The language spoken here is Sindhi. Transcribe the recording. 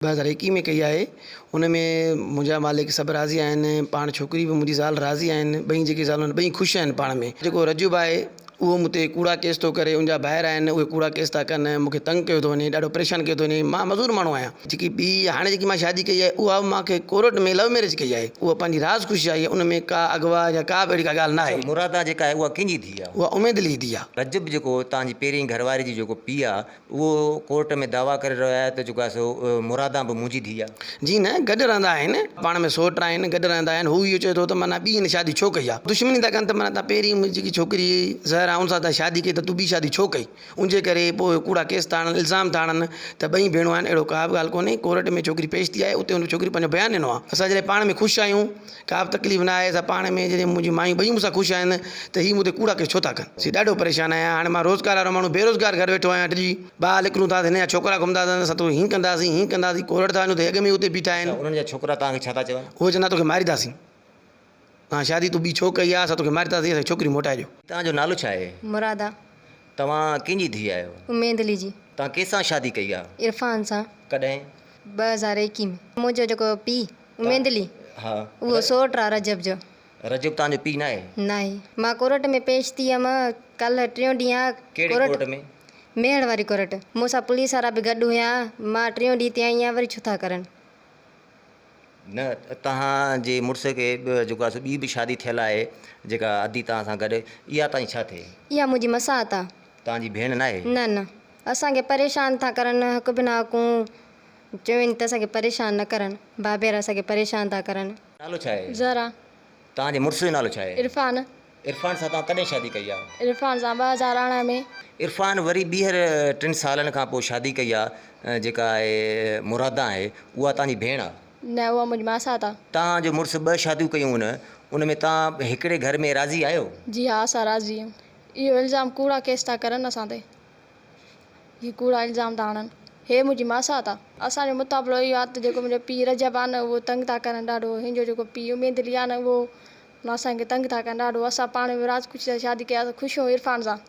2021 ۾ ڪئي آهي ان ۾ منهنجا مالڪ سڀ راضي آهن پاڻ ڇوڪري به منهنجي زال راضي آهن ٻئي جيڪي زالون آهن ٻئي خوش آهن پاڻ ۾ جيڪو رجب آهي اهو مون تي ڪوڙا ڪيس ٿو ڪري ان جا ڀائر آهن اهي ڪوڙا ڪيس ٿا ڪن مون کي تنگ ڪيو ٿو وڃي ڏاڍو پريشان ڪيو ٿو وڃي مان مزور ماڻهو آهيان جيڪي ٻي هاڻي جيڪي مان شادي ڪئي آهي اها به مان کي ڪورٽ ۾ لو ميرج ڪئي آهي اها پنهنجي راز خوشي آهي ان ۾ ڪا اغوا يا ڪا به اهڙي ڪا ڳالهه نه آهي. مرادا جيڪا آهي اها ڪنهن جي ڌيء آهي؟ اها اميد علي جي ڌيء آهي. رجب جيڪو توهان جي پهرين گهر واري جي جيڪو پيء آهي اهو ڪورٽ ۾ دعويٰ ڪري رهيو آهي ته جيڪو آهي سو مرادان به منهنجي ڌيء آهي. جي نه، گڏ رهندا آهن، پاڻ ۾ سوٽ آهن، گڏ رهندا آهن، هو اهو چئي ٿو ته معنيٰ ٻي هن شادي ڇو ڪئي آهي؟ دشمني ٿا ڪن ته معنيٰ تان پهرين منهنجي جيڪي ڇوڪري زهرا ان سان تان شادي ڪئي ته تون ٻي شادي ڇو ڪئي؟ ان جي ڪري پوء ڪوڙا ڪيس ٿا هڻن، الزام ٿا هڻن ته ٻئي ڀيڻون آهن، اهڙو ڪا به ڳالهه ڪونهي، ڪورٽ ۾ ڇوڪري پيش ٿي آهي، اتي ان ڇوڪري پنهنجو بيان ڏنو آهي، اسان جڏهن پاڻ ۾ خوش آهيون، ڪا به تڪليف نه آهي، اسان پاڻ ۾ جڏهن منهنجون مايون ٻئي مون سان خوش آهن ته هي مون تي ڪوڙا ڪيس ڇو ٿا ڪن؟ سي ڏاڍو پريشان آهيان، هاڻي مان روزگار وارو ماڻهو بيروزگار گهر ويٺو آهيان ڊڄي ٻاهر نڪرون ٿا ته هن جا ڇوڪرا گهمندا ٿا اسان توکي هيئن ڪنداسين هيئن ڪنداسين ڪورٽ ٿا وڃون ته هي اڳ ۾ ئي اتي بيٺا آهن. انهن جا ڇوڪرا توهان کي ڇا ٿا چون؟ اهي چوندا توکي مارينداسين، توهان شادي تون ٻي ڇو ڪئي آهي، اسان توکي مارينداسين، اسان کي ڇوڪري موٽائي ڏيو. توهان جو نالو ڇا آهي؟ مرادا. توهان ڪنهن جي ڌيء آهيو؟ اميد علي جي. توهان ڪنهن سان شادي ڪئي آهي؟ عرفان سان. ڪڏهن؟ 2021 ۾. منهنجو جيڪو پيء اميد علي اهو سوٽ آ رجب جو. رجب توهان جو پيء ناهي؟ ناهي. مان ڪورٽ ۾ پيش ٿي هيم ڪلهه ٽيون ڏينهن آ. ڪهڙي ڪورٽ ۾؟ ميهڙ واري ڪورٽ. مون سان پوليس وارا به گڏ هيا. مان ٽيون ڏينهن تي آئي آهيان وري ڇو ٿا ڪرن. نه توهان جي مڙس کي جيڪو آ سو ٻي به شادي ٿيل آهي جيڪا ادي توهان سان گڏ اها توهان جي ڇا ٿئي؟ اها منهنجي مسات آ. توهان جي ڀيڻ ناهي؟ نه نه اسان کي پريشان ٿا ڪرن حق بنا حقون چوين ته اسان کي پريشان نه ڪرن ڀاڀير اسان کي پريشان ٿا ڪرن. نالو ڇا آهي؟ زهرا. توهان جي مڙس جو نالو ڇا آهي؟ عرفان. عرفان سان توهان ڪڏهن شادي ڪئي آ؟ عرفان سان 2018 ۾. عرفان وري ٻيهر ٽن سالن کان پوء شادي ڪئي آ جيڪا آهي مرادان آهي اها توهان جي ڀيڻ آ؟ نه اها منهنجي ماسات آ. توهان جو مڙس ٻه شاديون ڪيون هن ان ۾ توهان هڪڙي گهر ۾ راضي آهيو؟ جي ها اسان راضي آهيون. اهو الزام ڪوڙا ڪيس ٿا ڪرن اسان تي. هي ڪوڙا الزام ٿا هڻن. هي منهنجي ماسات آ. اسان جو مطالبو اهو آ ته جيڪو منهنجو پيء رجب آ نه اهو تنگ ٿا ڪرن ڏاڍو. هن جو جيڪو پيء اميد علي آ نه اهو اسان کي تنگ ٿا ڪن ڏاڍو. اسان پاڻ ۾ راز خوشي سان شادي ڪئي آ اسان خوش آهيون عرفان سان.